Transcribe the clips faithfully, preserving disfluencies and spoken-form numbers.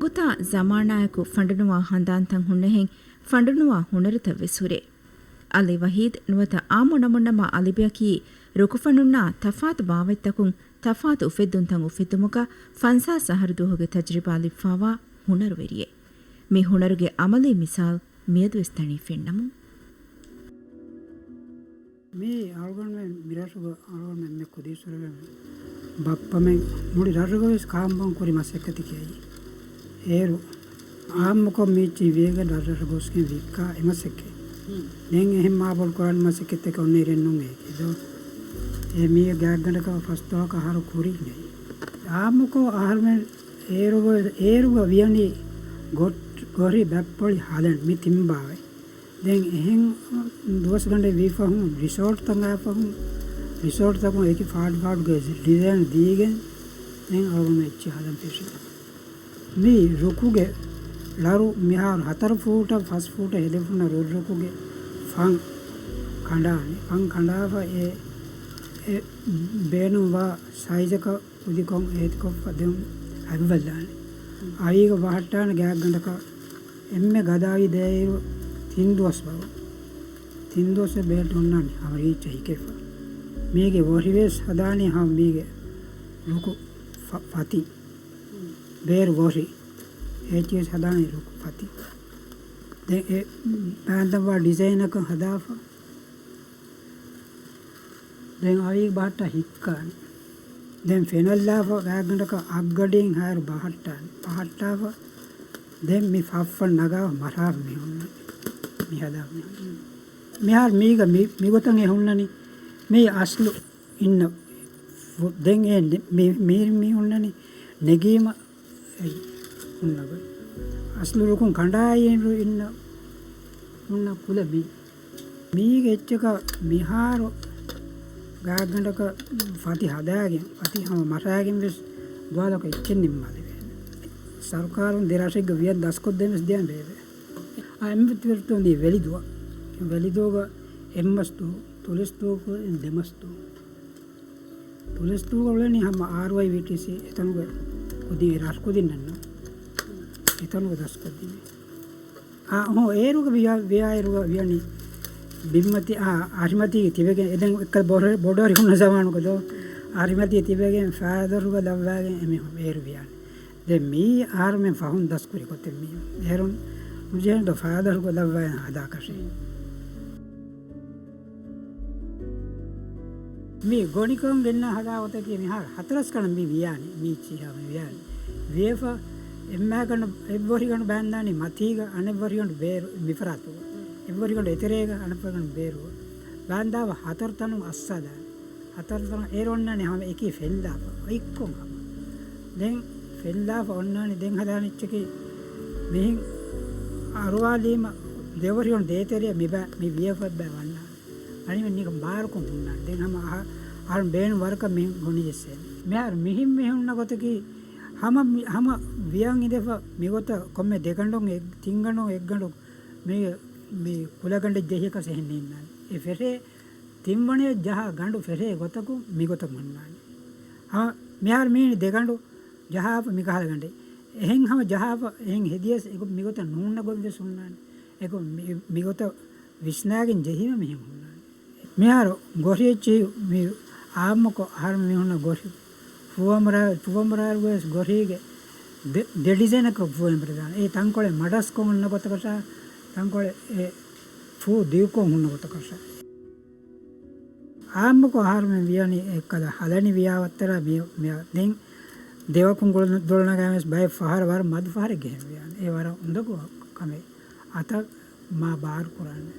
ނުވަތަ ޒަމާނާއެކު ފަނޑުނުވާ ހަނދާންތައް ހުންނަހެން ފަނޑުނުވާ ހުނަރުތައް ވެސް ހުރޭ. އަލީ ވަހީދު ނުވަތަ އާއްމު ނަމުންނަމަ އަލިބެއަކީ ރުކުފަނުންނާ ތަފާތު ބާވަތްތަކުން ތަފާތު އުފެއްދުންތައް އުފެއްދުމުގަ ފަންސާސް އަހަރު ދުވަހުގެ ތަޖްރިބާ ލިބިފާވާ ހުނަރުވެރިއެއް. މި ހުނަރުގެ އަމަލީ މިސާލް މިއަދުވެސް ދަނީ ފެންނަމުން. މީ އަޅުގަނޑުމެން މިރަށުގަ އަޅުގަނޑުމެން މި ކުދީސުރެވެން ބައްޕަމެން މުޅި ރަށުގަވެސް ކާންބޯން ކުރި މަސައްކަތެކޭ އެއީ. އޭރު އާއްމުކޮށް މީއްޗި ވިޔަގެ ރަށްރަށަށް ގޮސްގެން ވިއްކާ އެ މަސައްކަތް. ދެން އެހެން މާބޮޑު ކުރާނެ މަސައްކަތްތަކެއް އޮންނަ އިރެއްނު އެކި ދޯ. އެ މީ ގާތްގަނޑަކަށް ފަސްދޮޅަކަށް އަހަރު ކުރި ނެތް. އާއްމުކޮށް އަހަރުމެން އޭރުގަ، އޭރުގަ ވިޔަނީ ގޮށް-، ގޮށި ބައްޕޮޅި ހަލަން މި ތިން ބާވަތް. ދެން އެހެން ދުވަސް ގަނޑެއް ވީ ފަހުން ރިސޯޓްތައް އައި ފަހުން، ރިސޯޓްތަކުން އެކި ފާޑު ފާޑުގެ ޑިޒައިން ދީގެން ދެން އަޅުގަނޑު އެއްޗެއް ހަދަން ފެށި. މި ރުކުގެ ޅަރު މިހާރު ހަތަރު ފޫޓަށް ފަސް ފޫޓަށް ހެދިފުންނަ ރުއްރުކުގެ ފަން ކަނޑާނެ. ފަން ކަނޑާފަ އެ، އެ ބޭނުންވާ ސައިޒަކަށް ކުދިކޮށް އޭތިކޮށްފަ ދެން އަތްވައްލާނެ. އައީގަ ބަހައްޓާނެ ގާތްގަނޑަކަށް އެންމެ ގަދައަވި ދޭއިރު ތިން ދުވަސް ބައު. ތިން ދުވަސް ބޭޓް އޮންނާނެ ހަމަ ރީއްޗަށް ހިކެފަ. މީގެ ވޮށިވެސް ހަދާނީ ހަމަ މީގެ ރުކު ފަ-، ފަތި. ބޭރު ވޮށި. އޭޗިވެސް ހަދާނީ ރުކު ފަތި. ދެން އެ ބާންދަންވާ ޑިޒައިނަކަށް ހަދާފަ. ދެން އަވީ ބަހައްޓާ ހިއްކާނެ. ދެން ފެނަށްލާފަ ގާތްގަނޑަކަށް އަށްގަޑިއިން ހާއިރު ބަހައްޓާނެ. ބަހައްޓާފަ ދެން މި ފަށްފަށް ނަގާފަ މަށާފަ މި ހުންނަ. މި ހަދާފަ މި ހުންނަ. މިހާރު މީގަ މި، މިގޮތަށް އެ ހުންނަނީ މީ އަސްލު އިންނަ. ދެން އެ މި، މި، މި ހުންނަނީ ނެގީމަ އެއް ހުންނަ ގޮތް. އަސްލު ރުކުން ކަނޑާއިރު އިންނަ ހުންނަ ކުލަ މީ. މީގެ އެއްޗަކަށް މިހާރު ގާތްގަނޑަކަށް ފަތި ހަދާގެން، ފަތި ހަމަ މަށާގެން ވެސް ދުވާލަކަށް އެއްޗެއް ނިންމާލެވޭނެ. ސަރުކާރުން ދެ ރަށެއްގަ ވިޔަން ދަސްކޮށްދޭން ވެސް ދިޔަން ބޭބެ. އާ، އެންމެ ތިބެރުތޯ ނީ ވެލިދުވަ. ވެލިދުވަގަ އެއްމަސް ދުވަހު، ތުލިސް ދުވަހު ދެމަސް ދުވަހު. ތުލިސް ދުވަހުގަ އުޅެނީ ހަމަ އާރުއައި ވީޓީސީ އެތަނުގެ ކުދިން ރަށްކުދިންނެއްނު. އެތަނުގަ ދަސްކޮށްދިނީ. އާ، ހޯ، އޭރުގަ ވިޔާ، ވިޔާއިރުގަ ވިޔަނީ ބިންމަތި، އާ، އަރިމަތީގެ ތިބެގެން އެދެން އެއްކަލަ ބޮޑު، ބޮޑު އަރި ހުންނަ ޒަމާނުގަ ދޯ. އަރިމަތީ ތިބެގެން ފާދަރުގަ ލައްވާގެން އެމީހުން އޭރު ވިޔާނެ. ދެން މީ އަހަރުމެން ފަހުން ދަސްކުރި ގޮތެއް މީ. އޭރުން ނުޖެހޭނެ ދޯ ފާދަރުގަ ލައްވާ ހަދާކަށީ. މި ގޮނޑިކޮށް ގެންނަ ހަދާ ގޮތަކީ މިހާރު ހަތަރު ދަސް ގަނޑަށް މި ވިޔާނެ، މީ ޗިހާ މި ވިޔާނެ. ވިޔެފަ އެންމެ ގަނޑު، އެއްވޮށި ގަނޑު ބާންދާނީ މަތީގަ، އަނެއްވޮށި ގަނޑު ބޭރު މިފަރާތުގަ. އެއްވޮށި ގަނޑު އެތެރޭގަ، އަނެއްވޮށި ގަނޑު ބޭރުގަ. ބާންދާފަ ހަތަރު ތަނުން އައްސާދާނެ. ހަތަރު ތަނުން އޭރު އޮންނާނެ ހަމަ އެކީ ފެންލާފަ. އޮތްކޮށް ހަމަ. ދެން ފެންލާފަ އޮންނާނެ ދެން ހަދާނެ އެއްޗަކީ މިހިން އަރުވާލީމަ ދެވޮށި ގަނޑު ދޭތެރެއަށް މިބަ-، މި ވިޔަފަ ބައި ވަންނާނެ. އަނިމެ ނިކަން ބާރުކޮށް ހުންނާނެ. ދެން ހަމަ އަހަ-، އަހަރުން ބޭނުން ވަރަކަށް މި ގޮނޑި ޖެއްސޭނެ. މިހާރު މިހިން މި ހުންނަ ގޮތަކީ ހަމަ މި-، ހަމަ ވިޔަން އިނދެފަ މިގޮތަށް ކޮންމެ ދެގަނޑުން އެއް-، ތިންގަނޑުން އެއްގަނޑު މި، މި ކުލަގަނޑެއް ޖެހިޔަކަސް އެހެން ނިންނާނެ. އެ ފެށޭ ތިންވަނަޔަށް ޖަހާ ގަނޑު ފެށޭ ގޮތަކުން މިގޮތަށް ހުންނާނެ. ހަމަ މިހާރު މީނި ދެގަނޑު ޖަހާފަ މިކަހަލަ ގަނޑެއް. އެހެން ހަމަ ޖަހާފަ އެހެން ހެދިޔަސް އެގޮ-، މިގޮތަށް ނޫންނަ ގޮތްވެސް ހުންނާނެ. އެކު މި-، މިގޮތަށް ވިސްނާގެން ޖެހީމަ މިހެން ހުންނާނެ. މިހާރު ގޮށި އެއްޗިހި މި އާއްމުކޮށް އަހަރު މި ހުންނަ ގޮށި ފޫއަމަރާ-، ފޫއަމަރާރުގަވެސް ގޮށީގެ ދެ-، ދެ ޑިޒައިނަކަށް ފޫއަމަރިދާނެ. އެ ތަންކޮޅެއް މަޑަސްކޮށް ހުންނަ ގޮތަކަށާ، ތަންކޮޅެއް އެ ފޫ ދިގުކޮށް ހުންނަ ގޮތަކަށާ. އާއްމުކޮށް އަހަރުމެން ވިޔަނީ އެއްކަލަ ހަލަނި ވިޔާ ވައްތަރާ މި-، މި-، ދެން ދެވަކުން ގުޅުން ދޮޅުނަގައި ވެސް ބައެއް ފަހަރަށް ވަރަށް މަދު ފަހަރެއް ގެހެން ވިޔާނެ. އެ ވަރަށް އުނދަގޫ ކަމެއް. އަތަށް މާ ބާރު ކުރާނެ.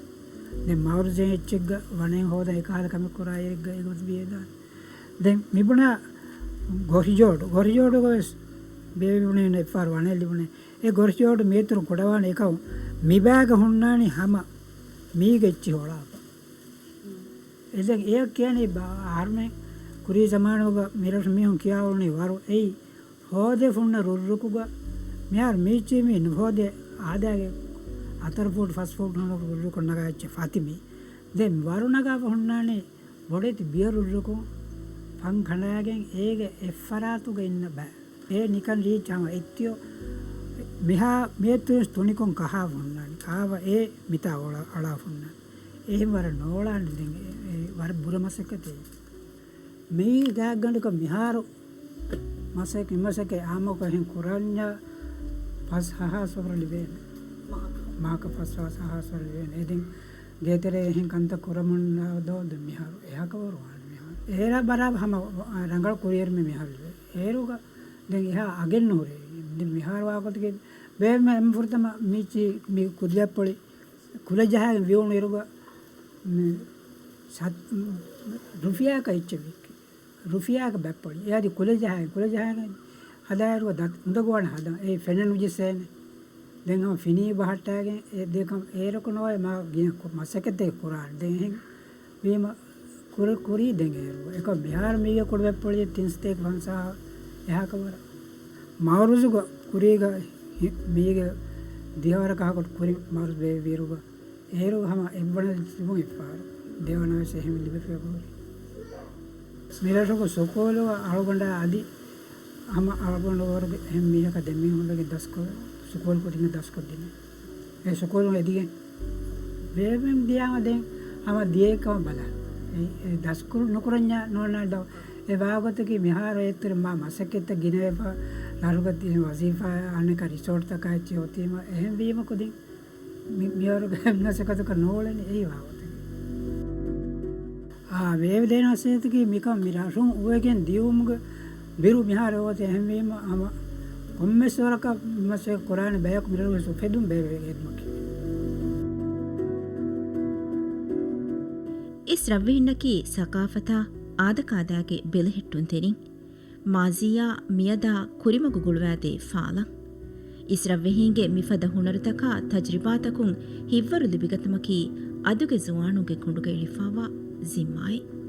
ދެން މައުރުޒެން އެއްޗެއްގަ ވަނެއް ހޯދަން އެކަހަލަ ކަމެއް ކުރާ އެއްގަ އެގޮތަށް ބިޔެދާނެ. ދެން މިބުނާ ގޮށިޖޯޑު، ގޮށިޖޯޑުގަ ވެސް ބޭބެ ބުނެ އެއްފަހަރު ވަނެއް ލިބުނެ. އެ ގޮށިޖޯޑު މިއަތުރު ކުޑަވާނެ އެކަމު މިބާގަ ހުންނާނީ ހަމަ މީގެ އެއްޗިހި އޮޅާފަ. އެދެން އެޔަށް ކިޔަނީ ބާ-، އަހަރުމެން ކުރީ ޒަމާނުގަ މިރަށު މީހުން ކިޔާ އުޅުނީ ވަރު އެއީ ހޯދެ ފުންނަ ރުއްރުކުގަ މިހާރު މީއްޗީ މީ ނުހޯދޭ އާދައިގެ ހަތަރު ފޫޓް ފަސް ފޫޓް ހަނަރު ރުއްރުކޮށް ނަގާ އެއްޗެއް ފަތި މީ. ދެން ވަރު ނަގާފަ ހުންނާނީ ބޮޑެތި ބިޔަ ރުއްރުކުން ފަން ކަނޑާގެން އޭގެ އެއްފަރާތުގަ އިންނަ ބައެއް. އެ ނިކަން ރީއްޗަށް ހަމަ އެއްތިޔޯ މިހާ މިއަތުވެސް ތުނިކޮން ކަހާ ހުންނާނެ. ކާވަ އެ މިތާ އޮޅާ، އަޅާ ހުންނާނެ. އެހެން ވަރަށް ނޯޅާނެ. ދެން އެ، އެ ވަރަށް ބުރަ މަސައްކަތެއް. މި ގާތްގަނޑަކަށް މިހާރު މަސައްކަތް، މަސައްކަތް އާއްމުކޮށް އެހެން ކުރަންޏާ ފަސް ހާސް ވަރަށް ލިބޭނެ. މަހަކަށް ފަސް ހާސް ވަރަށް ލިބޭނެ. އެ ދެން ގޭތެރޭ އެހެން ކަންތައް ކުރަމުން ދޯ ދެން މިހާރު އެހާކަށް ވަރު ވާނެ މިހާރު. އޭރާ ބަރާ ހަމަ ރަނގަޅު ކުރިއެރުމެއް މިހާރު ލިބޭ. އޭރުގަ ދެން އެހާ އަގެއް ނުހުރޭ. ދެން މިހާރު ވާގޮތަކީ ބޭބެ އެންމެ ފުރަތަމަ މީޗި މި ކުދި ބައްޕަޅި ކުލަ ޖަހައިގެން ވިއުނު އިރުގަ މި ސަތް، ރުފިޔާއަކަށް އެއްޗެއް ވިއްކި. ރުފިޔާއަކަށް ބައްޕަޅި. އެ އަދި ކުލަ ޖަހައިގެން، ކުލަ ޖަހައިގެން ހަދާއިރު ދަތް އުނދަގޫވާން ހަދަން. އެ ފެނެއް ނުޖެއްސޭނެ. ދެން ހަމަ ފިނީ ބަހައްޓާގެން އެ ދެކަން އޭރަކު ނޯވޭ މާ ގިނަ ކު-، މަސައްކަތެއް ކުރާނެ. ދެން އެހެން ވީމަ ކުރި، ކުރީ ދެން އޭރު. އެކަމް މިހާރު މީގެ ކުޑަ ބައްޕަޅި ތިން ސަތޭކަ ފަންސާހަ އެހާކަށް ވަރަށް. މައުރޫޒުގަ ކުރީގަ ހި-، މީގެ ދިހަވަރަކަށް އަހަކު ކުރި މައުރޫޒު ބޭބެ ވީރުގަ އޭރު ހަމަ އެއްވަނަ ތިބުން އެއްފަހަރު. ދެވަނަ ވެސް އެހެން ލިބެފައި ހުރި. މިރަށުގަ ސުކޫލު އަޅުގަނޑާ އަދި ހަމަ އަޅުގަނޑު ވަރުގެ އެހެން މީހަކަށް ދެން މީހުން ވެގެން ދަސްކޮށް، ސުކޫލް ކުދިން ދަސްކޮށްދިނީ. އެ ސުކޫލު އެދިގެން ބޭބެމެން ދިޔާމަ ދެން ހަމަ ދިޔައެއްކަމަށް ބަލާ. އެ، އެ ދަސްކުރު ނުކުރަންޏާ ނޯންނާނެ ދޯ. އެ ވާގޮތަކީ މިހާރު އޭތުރު މާ މަސައްކަތްތައް ގިނަވެފަ، ރަށުގަ ތި ވަޒީފާ އަނެކާ ރިސޯޓްތަކާ އެއްޗެއް އޮތީމަ އެހެން ވީމަ ކުދިން މި-، މިވަރުގެ މަސައްކަތަކަށް ނޯޅެން އެއީ ވާގޮތަކީ. އާ، ވޭވެދޭން އަސޭތަކީ މިކަން މި ރަށުން އުވެގެން ދިޔުމުގެ ބިރު މިހާރު އޮތީ. އެހެންވީމަ ހަމަ ކޮންމެސް ވަރަކަށް މަސައްކަތް ކުރާނެ ބަޔަކު މިރަށު ވެސް އުފެދުން ބޭބެ އެދުމަކީ. އިސް ރަށްވެހިންނަކީ ސަޤާފަތާ އާދަކާދައިގެ ބެލެހެއްޓުންތެރިން. މާޒީއާ މިއަދާ ކުރިމަގު ގުޅުވާދޭ ފާލަން. އިސް ރަށްވެހީންގެ މިފަދަ ހުނަރުތަކާ ތަޖްރިބާތަކުން ހިތްވަރު ލިބިގަތުމަކީ އަދުގެ ޒުވާނުންގެ ކުނޑުގަ އެޅިފާވާ ޒިންމާއެއް.